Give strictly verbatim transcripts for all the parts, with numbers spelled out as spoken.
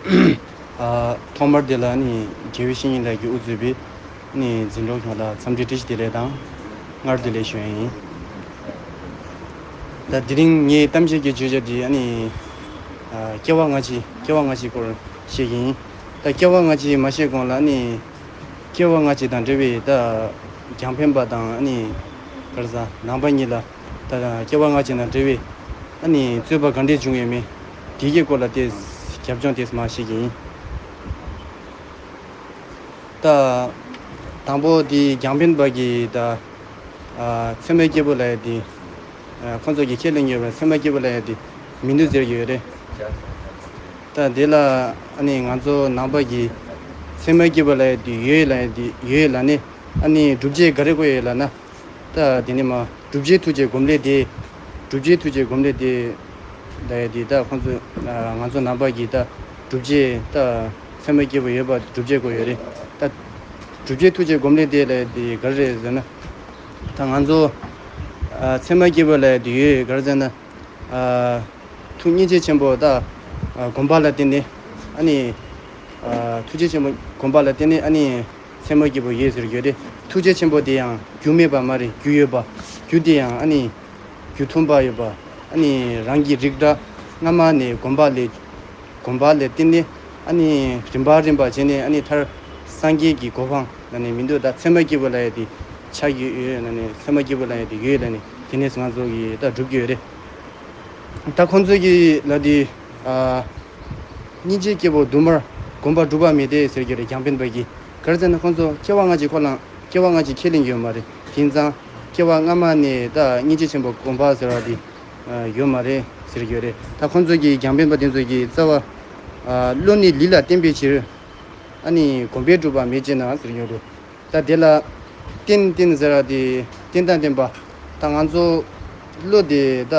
ཨ། ཐོག་མར་དེ་ལ་ནི་དགེ་བའི་བཤེས་གཉེན་ལགས་ཀྱིས་དབུ་གཙོས་པའི་ནི་འཛིན་གྲོགས་ཁྱོད་ལ་འཚམས་འདྲི་བཀྲ་ཤིས་བདེ་ལེགས་དང་སྔར་བདེ་ལེགས་ཞུ་ཡ་ཡིན། ད་དེ་རིང་ངའི་གཏམ་བཤད་ཀྱི་བརྗོད་བྱ་དེ་ནི་ཨ། སྐྱེ་བ་སྔ་ཕྱི་སྐྱེ་བ་སྔ་ཕྱི་སྐོར་བཤད་ཀྱི་ཡིན། ད་སྐྱེ་བ་སྔ་ཕྱི་མ་བཤད་གོང་ལ་ནི་སྐྱེ་བ་སྔ་ཕྱི་དང་འབྲེལ་བའི་ད་རྒྱང་འཕེན་པ་དང་ནི་ག་རེ་ཟ་ནང་པ་གཉིས་ལ། ད་སྐྱེ་བ་སྔ་ཕྱི་དང་འབྲེལ་བའི་ཨ་ནི་རྩོད་པ་ག་འདྲས་བྱུང་ཡོད་མེད་དེ་གའི་སྐོར་ལ་ཏོག་ཙམ་རྒྱབ་ལྗོངས་ཏོག་ཙམ་མར་བཤད་ཀྱི་ཡིན། ད་དང་པོ་དེ་རྒྱང་འཕེན་པ་གི་ད་ཨ། ཚད་མའི་སྐྱེས་བུ་ལབ་ཡ་དེ་ཨ། ཁོང་ཚོ་གིས་ཁས་ལེན་ཡོད་པ་ཚད་མའི་སྐྱེས་བུ་ལབ་ཡ་དེ་མི་འདུག་ཟེར་གྱི་ཡོད་རེད། ད་དེ་ལ་ཨ་ནི་ང་ཚོ་ནང་པ་གིས་ཚད་མའི་སྐྱེས་བུ་ལབ་ཡ་དེ་ཡོད་ལབ་ཡ་དེ་ཡོད་ལབ་ནས་ཨ་ནི་སྒྲུབ་བྱེད་ག་རེ་བཀོད་ཡོད་ལབ་ན། ད་དེ་ནི་མ་སྒྲུབ་བྱེད་ཐུགས་རྗེ་སྒོམ་ལས་འདས། སྒྲུབ་བྱེད་ཐུགས་རྗེ་སྒོམ་ལས་འདས། ད་ཡ་དེ་ད་ཁོང་ཚོ་ང་ཚོ་ནང་པ་གིས་ད་སྒྲུབ་བྱེད་ད་ཚད་མའི་སྐྱེས་བུ་ཡོད་པ་སྒྲུབ་བྱེད་བཀོད་ཡོད་རེད། ད་སྒྲུབ་བྱེད་ཐུགས་རྗེ་སྒོམ་ལས་འདས་ལབ་ཡ་དེ་ག་རེ་རེད་ཟེར་ན། ད་ང་ཚོ་ཚད་མའི་སྐྱེས་བུ་ལབ་ཡ་དེ་ཡོད་ག་རེ་ཟེར་ན། ཐུགས་སྙིང་རྗེ་ཆེན་པོ་ད་སྒོམ་པ་ལ་བརྟེན་ནས་ཨ་ནི་ཐུགས་རྗེ་ཆེན་པོ་སྒོམ་པ་ལ་བརྟེན་ནས་ཨ་ནི་ཚད་མའི་སྐྱེས་བུ་ཡོད་ཟེར་གྱི་ཡོད་རེད། ཐུགས་རྗེ་ཆེན་པོ་དེ་ཡང་རྒྱུ་མེད་པ་མ་རེད། རྒྱུ་ཡོད་པ། རྒྱུ་དེ་ཡང་ཨ་ནི་རྒྱུ་མཐུན་པ་ཡོད་པ། ཨ་ནི་རང་གི་རིགས་འདྲ་སྔ་མ་ནས་སྒོམ་པ་ལས་སྒོམ་པ་ལ་བརྟེན་ནས་ཨ་ནི་རིམ་པ་རིམ་པ་བྱས་ནས་ཨ་ནི་མཐར་སངས་རྒྱས་ཀྱི་གོ་འཕང་ལ་ནི་མི་འདུག་ད་ཚད་མ་སྐྱེས་བུ་ལ་ཡ་དེ་ཆགས་ཀྱི་ཡོད་ལ་ནི་ཚད་མ་སྐྱེས་བུ་ལ་ཡ་དེ་ཡོད་ལ་ནི་དེ་ནས་ང་ཚོ་གིས་ད་སྒྲུབ་ཀྱི་ཡོད་རེད། ད་ཁོང་ཚོ་གིས་ལ་དེ་ཨ། སྙིང་རྗེ་སྐྱེས་བུ་དུ་མར་སྒོམ་པ་སྒྲུབ་པ་མེད་དེ་ཟེར་གྱི་རེད། རྒྱང་འཕེན་པ་གིས་ག་རེ་ཟེར་ན་ཁོང་ཚོ་སྐྱེ་བ་སྔ་ཕྱི་ཁོ་རང་སྐྱེ་བ་སྔ་ཕྱི་ཁས་ལེན་ཡོད་མ་རེད། དེང་སང་སྐྱེ་བ་སྔ་མ་ནས་ད་སྙིང་རྗེ་ཆེན་པོ་སྒོམ་པ་ཟེར་བ་དེ་ཡོད་མ་རེད་ཟེར་གྱི་ཡོད་རེད། ད་ཁོང་ཚོ་གིས་རྒྱང་འཕེན་པ་དེ་ཚོ་གིས་རྩ་བ་བློ་ནི་ལུས་ལ་བརྟེན་པའི་ཕྱིར། ཨ་ནི་སྒོམ་པས་གྲུབ་པ་མེད་ཅེ་ན་ཟེར་གྱི་ཡོད་རེད། ད་དེ་ལ་རྟེན་རྟེན་ཟེར་བ་དེ་རྟེན་དང་བརྟེན་པ། ད་ང་ཚོ་བློ་དེ་ད་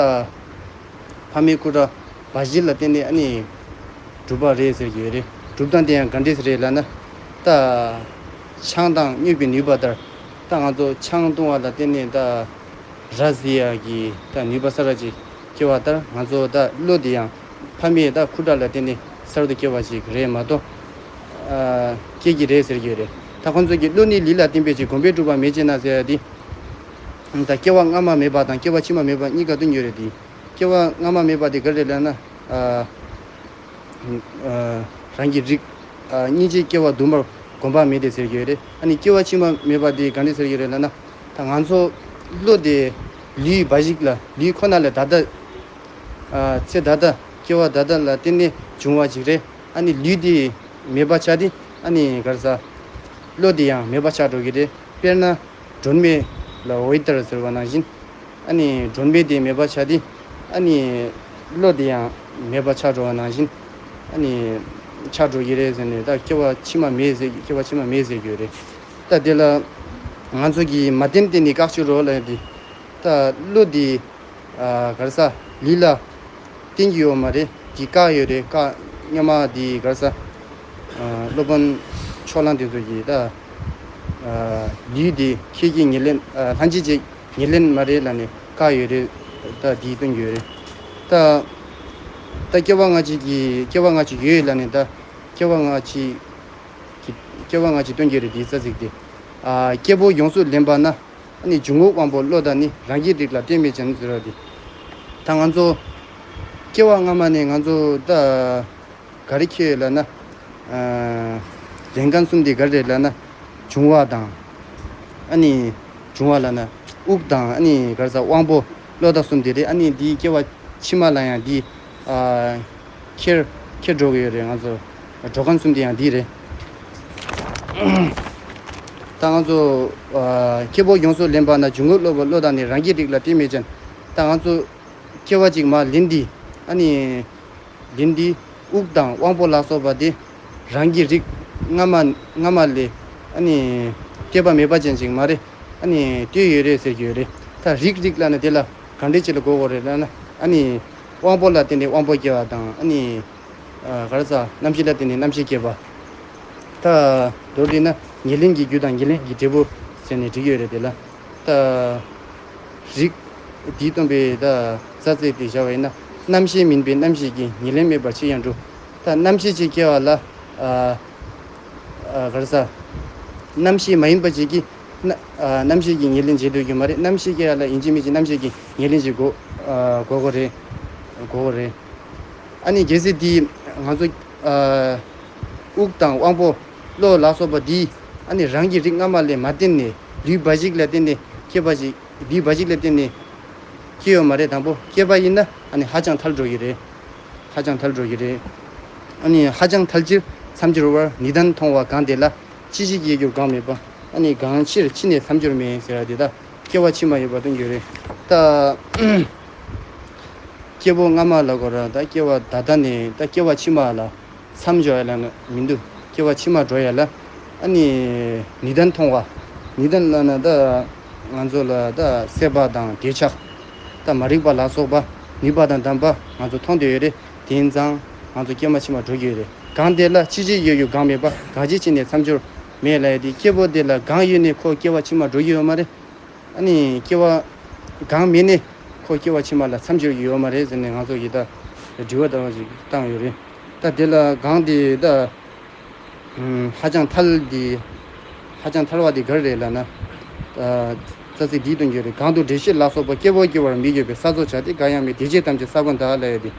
ཕ་མའི་སྐུ་འདྲ་འབའ་ཞིག་ལ་བརྟེན་ནས་ཨ་ནི་གྲུབ་པ་རེད་ཟེར་གྱི་ཡོད་རེད། གྲུབ་སྟངས་དེ་ཡང་ག་འདྲས་རེད་ལབ་ན། ད་ཆང་དང་མྱོས་པའི་ནུས་པ་ལྟར། ད་ང་ཚོ་ཆང་བཏུང་བ་ལ་བརྟེན་ནས་ད་ར་བཟི་ཡ་གི་ད་ནུས་པ་གསར་བ་ཅིག་སྐྱེ་བ་ལྟར་ང་ཚོ་ད་བློ་དེ་ཡང་ཕ་མའི་ད་སྐུ་འདྲ་ལ་བརྟེན་ནས་གསར་དུ་སྐྱེ་བ་ཅིག་རེད་མ་གཏོགས། ཨ། སྐྱེ་གི་རེད་ཟེར་གྱི་ཡོད་རེད། ད་ཁོང་ཚོ་གིས་བློ་ནི་ལུས་ལ་བརྟེན་པའི་ཕྱིར་སྒོམ་པས་གྲུབ་པ་མེད་ཅེ་ན་ཟེར་ཡ་དེ། ད་སྐྱེ་བ་སྔ་མ་མེད་པ་དང་སྐྱེ་བ་ཕྱི་མ་མེད་པ་གཉིས་ཀ་སྟོན་གྱི་ཡོད་རེད་དེ། སྐྱེ་བ་སྔ་མ་མེད་པ་དེ་ག་རེ་རེད་ལབ་ན། ཨ། ཨ། རང་གི་རིགས། ཨ། སྙིང་རྗེ་སྐྱེ་བ་དུ་མར་སྒོམ་པ་མེད་དེ་ཟེར་གྱི་ཡོད་རེད། ཨ་ནི་སྐྱེ་བ་ཕྱི་མ་མེད་པ་དེ་ག་འདྲས་ཟེར་གྱི་རེད་ལབ་ན། ད་ང་ཚོ་བློ་དེ་ལུས་འབའ་ཞིག་ལ་ལུས་ཁོ་ན་ལ་ད་ལྟ། ཨ། ཚེ་ད་ལྟ་སྐྱེ་བ་ད་ལྟ་ལ་བརྟེན་ནས་བྱུང་བ་ཅིག་རེད། ཨ་ནི་ལུས་དེ་མེད་པ་ཆགས་དུས་ཨ་ནི་ག་རེ་ཟ། བློ་དེ་ཡང་མེད་པ་ཆགས་འགྲོ་གི་རེད། དཔེར་ན། སྒྲོན་མེ་ལ་འོད་ལྟར་ཟེར་བ་ནང་བཞིན། ཨ་ནི་སྒྲོན་མེ་དེ་མེད་པ་ཆགས་དུས། ཨ་ནི་བློ་དེ་ཡང་མེད་པ་ཆགས་འགྲོ་བ་ནང་བཞིན། ཨ་ནི་ཆགས་འགྲོ་གི་རེད་ཟེར་ནས་ད་སྐྱེ་བ་ཕྱི་མ་མེད་ཟེར་སྐྱེ་བ་ཕྱི་མ་མེད་ཟེར་གྱི་ཡོད་རེད། ད་དེ་ལ་ང་ཚོ་གིས་མ་བརྟེན་བརྟེན་ནས་བཀག་ཆོག་རོགས་ལ་དེ། ད་བློ་དེ། ཨ། ག་རེ་ཟ། ལུས་ལ་བརྟེན་གྱི་ཡོད་མ་རེད། དེ་བཀག་ཡོད་རེད། བཀག་སྔོན་མ་དེ་ག་རེ་ཟ། ཨ། སློབ་དཔོན་ཕྱོགས་གླང་དེ་ཚོ་གིས་ད། ཨ། ལུས་དེ་ཁྱེད་ཀྱིས་ཉེར་ལེན། ཨ། ལྷན་ཅིག་ཅིག་ཉེར་ལེན་མ་རེད་ལབ་ནས་བཀག་ཡོད་རེད། ད་དེ་སྟོན་གྱི་ཡོད་རེད། ད། ད་སྐྱེ་བ་སྔ་ཕྱི་གི་སྐྱེ་བ་སྔ་ཕྱི་ཡོད་ལབ་ནས་ད་སྐྱེ་བ་སྔ་ཕྱི་གི་སྐྱེ་བ་སྔ་ཕྱི་སྟོན་གྱི་རེད། དེའི་རྩ་ཚིག་དེ། ཨ། སྐྱེ་བོ་ཡོངས་སུ་ལེན་པ་ན། ཨ་ནི་འབྱུང་རྔུབ་དབང་པོ་བློ་དང་ནི། རང་གི་རིགས་ལ་བརྟེན་མེད་ཅིང་ཟེར་བ་དེ། ད་ང་ཚོ་སྐྱེ་བ་སྔ་མ་ནས་ང་ཚོ་ད་ག་རེ་ཁྱེར་ཡོད་ལབ་ན། ཨ། ལེན་མཁན་གསུམ་དེ་ག་རེ་རེད་ལབ་ན། འབྱུང་བ་དང་། ཨ་ནི་འབྱུང་བ་ལབ་ན་དབུགས་དང་། ཨ་ནི་ག་རེ་ཟ། དབང་པོ་བློ་དང་གསུམ་དེ་རེད། ཨ་ནི་འདིའི་སྐྱེ་བ་ཕྱི་མ་ལ་ཡང་འདི། ཨ། ཁྱེར་ཁྱེར་འགྲོ་གི་ཡོད་རེད། ང་ཚོ་འགྲོ་མཁན་གསུམ་དེ་ཡང་འདི་རེད། ད་ང་ཚོ། ཨ། སྐྱེ་བོ་ཡོངས་སུ་ལེན་པ་ན། འབྱུང་རྔུབ་དབང་པོ་བློ་དང་ནི། རང་གི་རིགས་ལ་བརྟེན་མེད་ཅིང་། ད་ང་ཚོ་སྐྱེ་བ་གཅིག་མར་ལེན་དུས། ཨ་ནི་ལེན་དུས་དབུགས་དང་དབང་པོ་ལ་སོགས་པ་དེ་རང་གི་རིགས་སྔ་མ་སྔ་མ་ལས་ཨ་ནི་གཏད་པ་མེད་པ་ཅན་ཅིག་མ་རེད། ཨ་ནི་གཏད་ཡོད་རེད་ཟེར་གྱི་ཡོད་རེད། ད་རིགས་རིགས་ལབ་ན་དེ་ལ་ག་འདྲས་ཅིག་ལ་གོ་དགོས་རེད་ལབ་ན། ཨ་ནི་དབང་པོ་ལ་བརྟེན་ནས་དབང་པོ་སྐྱེ་བ་དང་། ཨ་ནི། ཨ། ག་རེ་ཟ། རྣམ་ཤེས་ལ་བརྟེན་ནས་རྣམ་ཤེས་སྐྱེ་བ། ད་མདོར་བསྡུས་ན་ཉེར་ལེན་གྱི་རྒྱུ་དང་ཉེར་ལེན་གྱི་འབྲས་བུ་ཟེར་ནས་བྲིས་ཡོད་རེད། དེ་ལ་ད་རིགས་འདིས་སྟོན་པའི་ད་རྩ་ཚིག་དེ་བཞག་པ་ཡིན་ན། རྣམ་ཤེས་མིན་པའི་རྣམ་ཤེས་ཀྱིས། ཉེར་ལེན་མེད་པར་ཕྱིར་ཡང་འགྲུབ། ད་རྣམ་ཤེས་ཅིག་སྐྱེ་བ་ལ། ཨ་ཨ་ག་རེ་ཟ། རྣམ་ཤེས་མ་ཡིན་པ་ཅིག་གིས་རྣ་ཨ་རྣམ་ཤེས་ཀྱིས་ཉེར་ལེན་བྱེད་སྡོད་རྒྱུ་མ་རེད། རྣམ་ཤེས་སྐྱེ་བ་ལ་ཡིན་གཅིག་མིན་གཅིག་རྣམ་ཤེས་ཀྱིས་ཉེར་ལེན་བྱེད་དགོས། ཨ་དགོས་དགོས་རེད། དགོས་དགོས་རེད། ཨ་ནི་གལ་སྲིད་དེ་ང་ཚོ་ཨ་དབུགས་དང་དབང་པོ་བློ་ལ་སོགས་པ་འདི་ཨ་ནི་རང་གི་རིགས་སྔ་མ་ལས་མ་བརྟེན་ནས་ལུས་འབའ་ཞིག་ལ་བརྟེན་ནས་སྐྱེས་པ་ཞིག་ལུས་འབའ་ཞིག་ལ་བརྟེན་ནས་སྐྱེས་ཡོད་མ་རེད། དང་པོ་སྐྱེས་པ་ཡིན་ན་ཨ་ནི་ཧ་ཅང་ཐལ་འགྲོ་གི་རེད། ཧ་ཅང་ཐལ་འགྲོ་གི་རེད། ཨ་ནི་ཧ་ཅང་ཐལ་ཕྱིར་མཚམས་སྦྱོར་བར། །ནི་དང་མཐོང་བ་གང་དེ་ལ། །ཅི་ཞིག་སྐྱེ་འགྱུར་གང་མེད་པ། །ཨ་ནི་གང་ཕྱིར་ཕྱི་ནས་མཚམས་སྦྱོར་མེད། །ཟེར་བ་འདི་ད་སྐྱེ་བ་ཕྱི་མ་ཡོད་པ་སྟོན་གྱི་རེད། ད་སྐྱེ་བོ་སྔ་མ་ལ་གོ་ར་ད་སྐྱེ་བ་ད་ལྟ་ནས་ད་སྐྱེ་བ་ཕྱི་མ་ལ་མཚམས་སྦྱོར་ཡ་ལ་ནི་མི་འདུག་སྐྱེ་བ་ཕྱི་མ་འགྲོ་ཡ་ལ་ཨ་ནི་ནི་དང་མཐོང་བ། ནི་དང་ལ་ན་ད་ང་ཚོ་ལ་ད་སྲེད་པ་དང་འདོད་ཆགས་ད་མ་རིག་པ་ལ་སོགས་པ་ནུས་པ་དང་ལྡན་པ་ང་ཚོ་མཐོང་བསྡད་ཡོད་རེད། དེ་ཡིན་ཙང་ང་ཚོ་སྐྱེ་མ་ཕྱི་མ་འགྲོ་གི་ཡོད་རེད། གང་དེ་ལ་ཅི་ཞིག་སྐྱེ་འགྱུར་གང་མེད་པ། གང་ཅི་ཕྱིར་ནས་མཚམས་སྦྱོར་མེད་ལབ་ཡ་དེ་སྐྱེ་བོ་དེ་ལ་གང་ཡོད་ནས་ཁོ་སྐྱེ་བ་ཕྱི་མ་འགྲོ་གི་ཡོད་མ་རེད། ཨ་ནི་སྐྱེ་བ་གང་མེད་ནས་ཁོ་སྐྱེ་བ་ཕྱི་མ་ལ་མཚམས་སྦྱོར་གྱི་ཡོད་མ་རེད་ཟེར་ནས་ང་ཚོ་གིས་ད་དྲི་བ་ལྟ་བ་ཞིག་བཏང་ཡོད་རེད། ད་དེ་ལ་གང་དེ་ད་ཧ་ཅང་ཐལ་དེ་ཧ་ཅང་ཐལ་བ་དེ་ག་རེ་རེད་ལབ་ན། ད་རྩ་ཚིག་འདིའི་དོན་གྱི་རེད། གང་དུ་འདྲེ་ཤེས་ལ་སོགས་པ། །སྐྱེ་བོ་སྐྱེ་བར་མི་འགྱུར་བའི། །ས་སོགས་ཆ་སྟེ་འགའ་ཡང་མེད། །དེ་ཕྱིར་ཐམས་ཅད་ས་བོན་དག །ལབ་ཡ་དེ།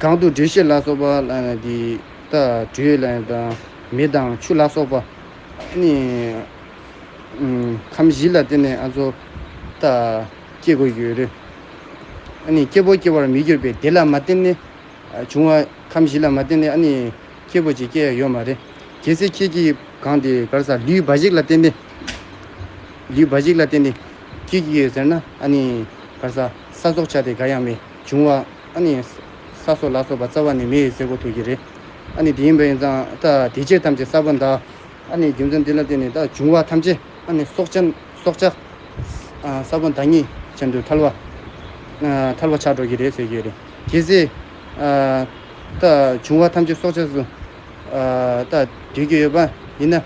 གང་དུ་འདྲེ་ཤེས་ལ་སོགས་པ་ལ་ནི་འདི་ད་དྲོད་ལ་དང་མེ་དང་ཆུ་ལ་སོགས་པ་ནི་ཁམས་བཞི་ལ་བརྟེན་ནས་ཨ་ཚོ་ད་སྐྱེ་དགོས་ཀྱི་ཡོད་རེད། ཨ་ནི་སྐྱེ་བོ་སྐྱེ་བར་མི་འགྱུར་བས། དེ་ལ་མ་བརྟེན་ནས་བྱུང་བ་ཁམས་བཞི་ལ་མ་བརྟེན་ནས་ཨ་ནི་སྐྱེ་བོ་ཅིག་སྐྱེ་ཡ་ཡོད་མ་རེད། གལ་སྲིད་ཁྱེད་ཀྱིས་གང་དེ་གར་ས་ལུས་འབའ་ཞིག་ལ་བརྟེན་ནས་ལུས་འབའ་ཞིག་ལ་བརྟེན་ནས་སྐྱེ་གི་ཡོད་ཟེར་ན་ཨ་ནི་གར་ས་ས་སོགས་ཆ་དེ་འགའ་ཡང་མེད། བྱུང་བ་ཨ་ནི་ས་སོགས་ལ་སོགས་པ་རྩ་བ་ནས་མེད་ཟེར་གོ་ཐུབ་ཀྱི་རེད། ཨ་ནི་དེ་ཡིན་པ་ཡིན་ཙང་ད་དེ་ཕྱིར་ཐམས་ཅད་ས་བོན་དག་ཨ་ནི་རྒྱུ་མཚན་འདི་ལ་བརྟེན་ནས་ད་བྱུང་བ་ཐམས་ཅད་ཨ་ནི་སྲོག་ཆགས་སྲོག་ཆགས་ས་བོན་དག་ཉིད་ཅན་དུ་ཐལ་བ་ཐལ་བ་ཆགས་འགྲོ་གི་རེད་ཟེར་གྱི་རེད། གལ་སྲིད་ད་བྱུང་བ་ཐམས་ཅད་སྲོག་ཆགས་སུ་ད་འདོད་ཀྱི་ཡོད་པ་ཡིན་ན་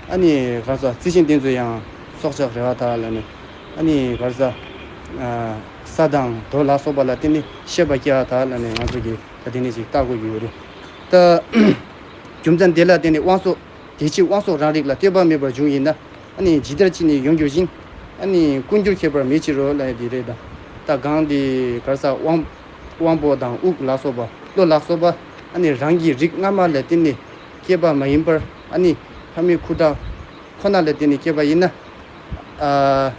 ཨ་ནི་གར་ས་རྩི་ཤིང་དེ་ཚོ་ཡང་སྲོག་ཆགས་རེད་བ་ད་ལ་ནི་ཨ་ནི་གར་ས་ས་དང་རྡོ་ལ་སོགས་པ་ལ་བརྟེན་ནས་ཤེས་པ་སྐྱེ་བ་དག་ལ་ནི་ང་ཚོ་གིས་ད་དེ་ནས་ཅིག་བལྟ་དགོས་ཀྱི་ཡོད་རེད། ད་རྒྱུ་མཚན་དེ་ལ་བརྟེན་ནས་དབང་སོགས་དེ་ཕྱིར་དབང་སོགས་རང་རིག་ལ། ལྟོས་པ་མེད་པར་འབྱུང་ཡིན་ན། ཨ་ནི་ཇི་ལྟར་ཅི་ནས་ཡོངས་གྱུར་ཅིང་། ཨ་ནི་ཀུན་འགྱུར་ཁྱད་པར་མེད་ཕྱིར་རོ་ལབ་ཡ་དེ་རེད་ད། ད་གང་དེ་གར་ས་དབང་དབང་པོ་དང་དབུགས་ལ་སོགས་པ་བློ་ལ་སོགས་པ་ཨ་ནི་རང་གི་རིགས་སྔ་མ་ལ་བརྟེན་ནས་སྐྱེས་པ་མ་ཡིན་པར་ཨ་ནི་ཕ་མའི་ཁུ་ཁྲག་ཁོ་ན་ལ་བརྟེན་ནས་སྐྱེས་པ་ཡིན་ན། ཨ་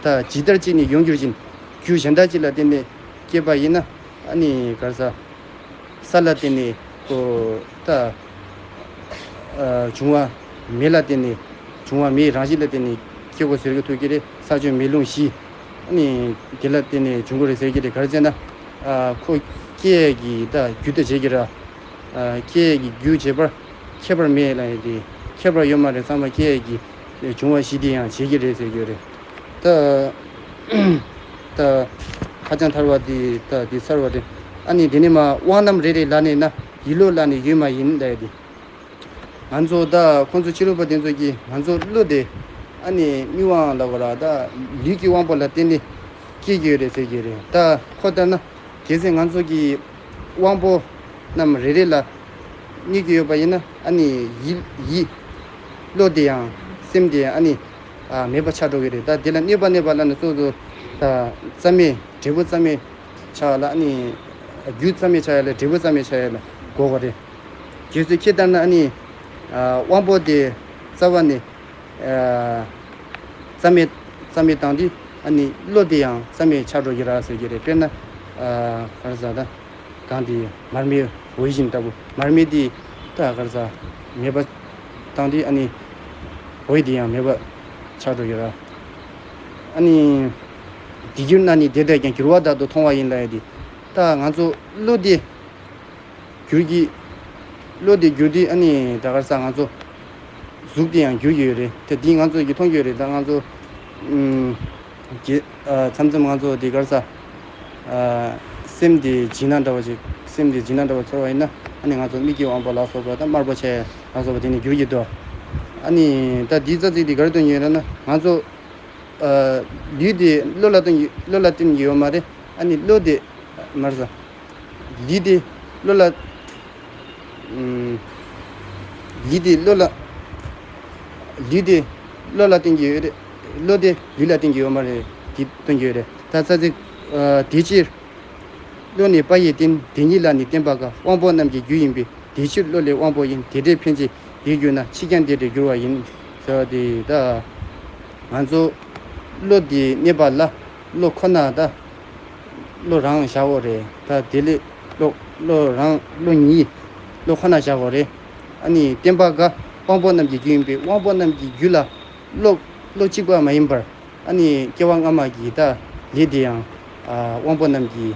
ད་ཇི་ལྟར་ཅི་ནས་ཡོངས་གྱུར་ཅིང་། རྒྱུ་གཞན་དག་ཅིག་ལ་བརྟེན་ནས་སྐྱེས་པ་ཡིན་ན་ཨ་ནི་གར་ས་ས་ལ་བརྟེན་ནས་ཀོ་ད་ཨ་འབྱུང་བ་མེ་ལ་བརྟེན་ནས་འབྱུང་བ་མེའི་རང་བཞིན་ལ་བརྟེན་ནས་སྐྱེ་དགོས་ཟེར་གྱི་ཐུག་གི་རེད། ས་ཆུ་མེ་རླུང་བཞི་ཨ་ནི་དེ་ལ་བརྟེན་ནས་འབྱུང་གི་རེད་ཟེར་གྱི་རེད། ག་རེ་ཟེར་ན་ཨ་ཁོ་སྐྱེ་ཡས་ཀྱི་ད་རྒྱུ་དེ་བྱེད་ཀྱི་ར། ཨ་སྐྱེ་ཡས་ཀྱི་རྒྱུ་བྱེད་པར་ཁྱད་པར་མེད་ལ་ཡོད་དེ་ཁྱད་པར་ཡོད་མ་རེད། ཚང་མ་སྐྱེ་ཡས་ཀྱི་འབྱུང་བ་བཞི་དེ་ཡང་བྱེད་ཀྱི་རེད་ཟེར་གྱི་རེད། ད་ད་ཧ་ཅང་ཐལ་བ་དེ་ད་དེ་ཚར་བ་རེད། ཨ་ནི་དེ་ནས་མ་དབང་རྣམ་རེ་རེ་ལ་ནི་ན་ཡིད་བློ་ལ་ནི་ཡོད་མ་ཡིན་ལ་ཡོད་དེ། ང་ཚོ་ད་ཁོང་ཚོ་ཕྱི་རོལ་པ་དེ་ཚོ་གིས་ང་ཚོ་བློ་དེ་ཨ་ནི་མིག་དབང་ལ་གོ་ར་ད་ལུས་ཀྱི་དབང་པོ་ལ་བརྟེན་ནས་སྐྱེ་གི་ཡོད་རེད་ཟེར་གྱི་རེད། ད་ཁོ་ལྟར་ན་གལ་སྲིད་ང་ཚོ་གི་དབང་པོ་རྣམས་རེ་རེ་ལ་གནས་ཀྱི་ཡོད་པ་ཡིན་ན་ཨ་ནི་ཡིད་ཡིད་བློ་དེ་ཡང་སེམས་དེ་ཡང་ཨ་ནི་ཨ་མེད་པ་ཆགས་འགྲོ་གི་རེད། ད་དེ་ལ་གནས་པ་གནས་པ་ལ་ནི་སོ་སོ་ད་རྩ་མེད་འབྲས་བུ་རྩ་མེད་ཆགས་ལ་ཨ་ནི་རྒྱུ་རྩ་མེད་ཆགས་ཡ་ལ་འབྲས་བུ་རྩ་མེད་ཆགས་ཡ་ལ་གོ་གི་རེད། རྗེས་སུ་ཁྱེད་ལྟར་ན་ཨ་ནི་ཨ་དབང་པོ་དེ་རྩ་བ་ནས་ཨ་རྩ་མེད་རྩ་མེད་བཏང་དུས་ཨ་ནི་བློ་དེ་ཡང་རྩ་མེད་ཆགས་འགྲོ་གི་ར་ཟེར་གྱི་རེད། དཔེར་ན་ཨ་ག་རེ་ཟ་ད་གང་དེ་མར་མེའི་འོད་བཞིན་ལྟ་བུ་མར་མེ་དེ་ད་ག་རེ་ཟ་མེད་པ་བཏང་དུས་ཨ་ནི་འོད་དེ་ཡང་མེད་པ་ཆགས་འགྲོ་གི་ར། ཨ་ནི་དེ་གྱུར་ན་ནི་དེ་ལྟར་ཀྱང་འགྱུར་བ་དག་ཏུ་མཐོང་བ་ཡིན་ལ་ཡ་དེ་ད་ང་ཚོ་བློ་དེ་འགྱུར་གྱི། བློ་དེ་འགྱུར་དུས་ཨ་ནི་ད་ག་རེ་ཟ་ང་ཚོ་གཟུགས་དེ་ཡང་འགྱུར་གྱི་ཡོད་རེད། དེ་འདི་ང་ཚོ་གིས་མཐོང་གི་ཡོད་རེད། ད་ང་ཚོ་ཨུམ་གྱི་ཨ་མཚམས་མཚམས་ང་ཚོ་དེ་ག་རེ་ཟ་ཨ་སེམས་དེ་བྱིས་ན་འདྲ་བ་ཅིག་སེམས་དེ་བྱིས་ན་འདྲ་བ་ཚོར་བ་ཡིན་ན་ཨ་ནི་ང་ཚོ་མིག་གི་དབང་པོ་ལ་སོགས་པ་དང་དམར་པོ་ཆེ་ལ་སོགས་པ་དེ་ནི་འགྱུར་གྱི་འདུག་ཨ་ནི་ད་འདིའི་རྩ་ཚིག་དེ་ག་རེ་སྟོན་གྱི་ཡོད་ལབ་ན་ང་ཚོ་ཨ་ལུས་དེ་བློ་ལ་བརྟེན་གྱི་བློ་ལ་བརྟེན་གྱི་ཡོད་མ་རེད། ཨ་ནི་བློ་དེ་མར་ཟ། ལུས་དེ་བློ་ལ་ ཨུམ། ལུས་དེ་བློ་ལ། ལུས་དེ་བློ་ལ་བརྟེན་གྱི་ཡོད་རེད། བློ་དེ་ལུས་ལ་བརྟེན་གྱི་ཡོད་མ་རེད། དེ་སྟོན་གྱི་ཡོད་རེད། ད་ཚ་ཚིག་ཨ། དེ་ཕྱིར། བློ་ནི་དཔའ་ཡི་རྟེན། དེ་ཉིད་ལ་ནི་བརྟེན་པ་དགའ། དབང་པོ་རྣམས་ཀྱི་རྒྱུ་ཡིན་པས། དེ་ཕྱིར་བློ་ལས་དབང་པོ་ཡིན། དེ་འདྲའི་ཕན་བྱེད་ཡིད་གྱུར་ན། ཕྱིས་ཀྱང་དེ་འདྲར་འགྱུར་བ་ཡིན། ཟེར་བ་དེ་ད། ང་ཚོ་བློ་དེ་གནས་པ་ལ་བློ་ཁོ་ན་ད། བློ་རང་བཞག་དགོས་རེད། ད་དེ་ལས་བློ་བློ་རང་བློ་ཉིད་བློ་ཁོ་ན་བཞག་དགོས་རེད། ཨ་ནི་བརྟེན་པ་དགའ། དབང་པོ་རྣམས་ཀྱི་རྒྱུ་ཡིན་པས། དབང་པོ་རྣམས་ཀྱི་རྒྱུ་ལ་བློ་བློ་གཅིག་པ་མ་ཡིན་པར། ཨ་ནི་སྐྱེ་བ་སྔ་མ་གི་ད་ལས་དེ་ཡང་ཨ་དབང་པོ་རྣམས་ཀྱི་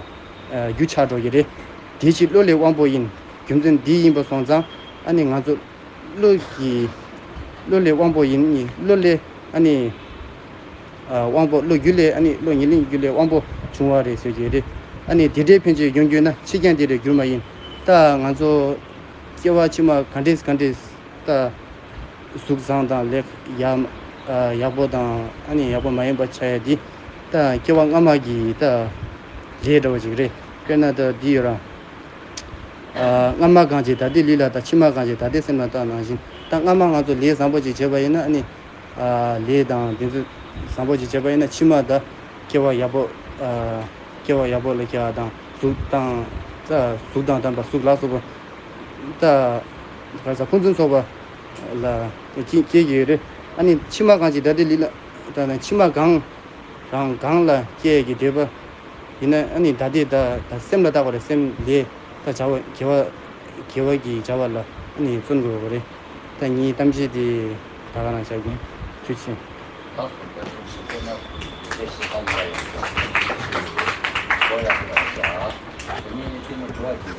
ཨ་རྒྱུ་ཆགས་འགྲོ་གི་རེད། དེ་ཕྱིར་བློ་ལས་དབང་པོ་ཡིན། རྒྱུ་མཚན་འདི་ཡིན་པ་སོང་ཙང་ཨ་ནི་ང་ཚོ་བློ་གི་བློ་ལས་དབང་པོ་ཡིན། བློ་ལས་ཨ་ནི་ཨ་དབང་པོ་བློ་རྒྱུ་ལས་ཨ་ནི་བློ་ཉེར་ལེན་རྒྱུ་ལས་དབང་པོ་བྱུང་བ་རེད་ཟེར་གྱི་རེད། ཨ་ནི་དེ་འདྲའི་ཕན་བྱེད་ཡིད་གྱུར་ན། ཕྱིས་ཀྱང་དེ་འདྲར་འགྱུར་མ་ཡིན། ད་ང་ཚོ་སྐྱེ་བ་ཕྱི་མ་ག་འདྲས་ག་འདྲས་ད་གཟུགས་བཟང་དང་ལས་ཡག་ཨ་ཡག་པོ་དང་ཨ་ནི་ཡག་པོ་མ་ཡིན་པ་ཆགས་ཡ་འདི་ད་སྐྱེ་བ་སྔ་མ་གི་ད་ལས་འདྲ་བོ་ཅིག་རེད། དཔེར་ན་ད་འདི་ཡོད་ར། ཨ་སྔ་མ་གང་བྱས་ད་ལྟའི་ལུས་ལ་ལྟ། ཕྱི་མ་གང་བྱས་ད་ལྟའི་སེམས་ལ་ལྟ་ནང་བཞིན། ད་སྔ་མ་ང་ཚོ་ལས་བཟང་པོ་ཅིག་བྱས་པ་ཡིན་ན་ཨ་ནི་ཨ་ལས་དང་དེ་ཚོ་བཟང་པོ་ཅིག་བྱས་པ་ཡིན་ན་ཕྱི་མ་ད་སྐྱེ་བ་ཡག་པོ་ཨ་སྐྱེ་བ་ཡག་པོ་ལ་སྐྱེ་བ་དང་གཟུགས་དང་ད་གཟུགས་དང་ལྡན་པ་གཟུགས་ལ་སོགས་པ་ད་ག་ས་ཕུན་སུམ་ཚོགས་པ་ལ་སྐྱེ་སྐྱེ་གི་ཡོད་རེད། ཨ་ནི་ཕྱི་མ་གང་བྱས་ད་ལྟའི་ལུས་ལ་ད་ཕྱི་མ་གང་རང་གང་ལ་སྐྱེ་གི་འདོད་པ་ཡིན་ན་ཨ་ནི་ད་ལྟའི་ད་ད་སེམས་ལ་བལྟ་དགོས་རེད། སེམས་ལས་ད་བྱ་བ་དགེ་བ་དགེ་བ་གི་བྱ་བ་ལ་ཨ་ནི་བརྩོན་དགོས་རེད། ད་ངའི་གཏམ་བཤད་དེ་ད་ག་རང་བཞག་གི་ཡིན། ཐུགས་རྗེ་ཆེ།